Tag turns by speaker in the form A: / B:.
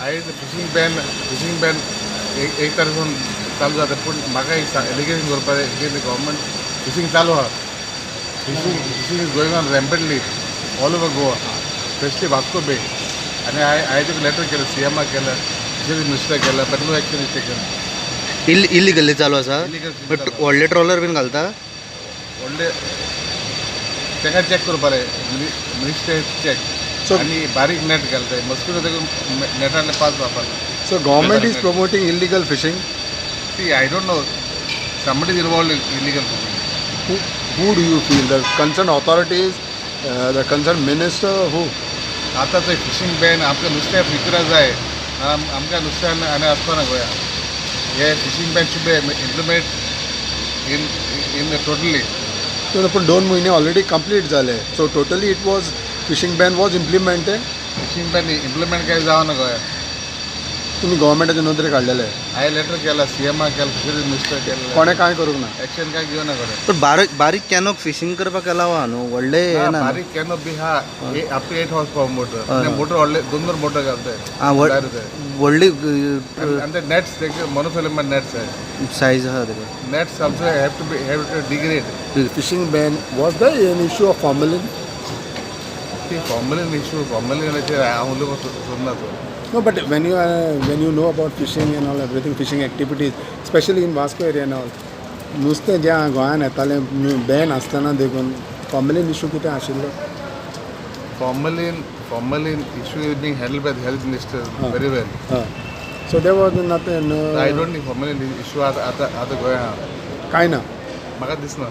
A: आयज fishing Ben एक तारखेसून चालू जाता, पूण म्हाका एक एलिगेशन करपाक जाय की गव्हर्मेंट फिशींग चालू आहा. Fishing is going on rampantly all over Goa, specially Vasco Bay. आनी हांवें तुका लेटर केलं, सीएमाक केलं, फिशरीज मिनिस्टर केलं, but no action is taken.
B: Illegally चालू आसा?
A: Illegal.
B: But व्हडले ट्रॉलर बीन घालता?
A: व्हडले ताका चॅक करपा जाय, मिनिस्टर चॅक. आनी बारीक नेट घालताय, मस्किटो देखून नेटांतले पास जावपाक.
C: So government is promoting illegal fishing?
A: See, I don't know. Somebody is involved in illegal fishing.
C: Who do you feel? The concerned authorities, the concerned minister, who?
A: आतां ते fishing Ben आमकां नुस्तें विकरा जाय. आमकां नुस्तें आनी आसपाना गोंया. हे fishing ban should be implement in totally.
C: पूण 2 म्हयने ऑलरेडी कंप्लीट जाले, so totally it was fishing ban was implemented?
A: Fishing ban implement काय जावना गोंया.
C: तुमी गव्हर्मेंटाच्या नदरेक हाडलेले?
A: हांवें लेटर केला, सीएमाक केला, फिशरीज मिनिस्टर केला.
C: कोणें कांय करूंक ना?
A: एक्शन काय घेवना कोणें.
B: पण बारीक बारीक कॅनोक फिशींग करपाक अलाव आहा न्हू, व्हडले हे ना न्हू.
A: बारीक कॅनो बी आहा, up to 8 horse power motor. Motor व्हडले दोन दोन मोटर घालताय.
B: आं, व्हडली.
A: आनी ते नॅट्स, मोनोफिलामेंट नॅट्स आहे.
B: सायज आहा तेका.
A: Nets also have to degrade.
C: Fishing ban, was there an issue of formalin?
A: ती फॉर्मलिन इशू, फॉर्मलिनाचेर हांव उलोवपाक सोदना तो.
C: No, but when you know about fishing and all, everything, fishing activities, especially in Vasco area and all, नुस्तें जें गोंयान येतालें Ben आसतना देखून फॉर्मलिन इशू कितें आशिल्लो?
A: Formalin issue is being handled by the health minister very well.
C: हय, so there was nothing?
A: I don't think formalin issue आतां आतां गोंया
C: कांय ना?
A: म्हाका दिसना.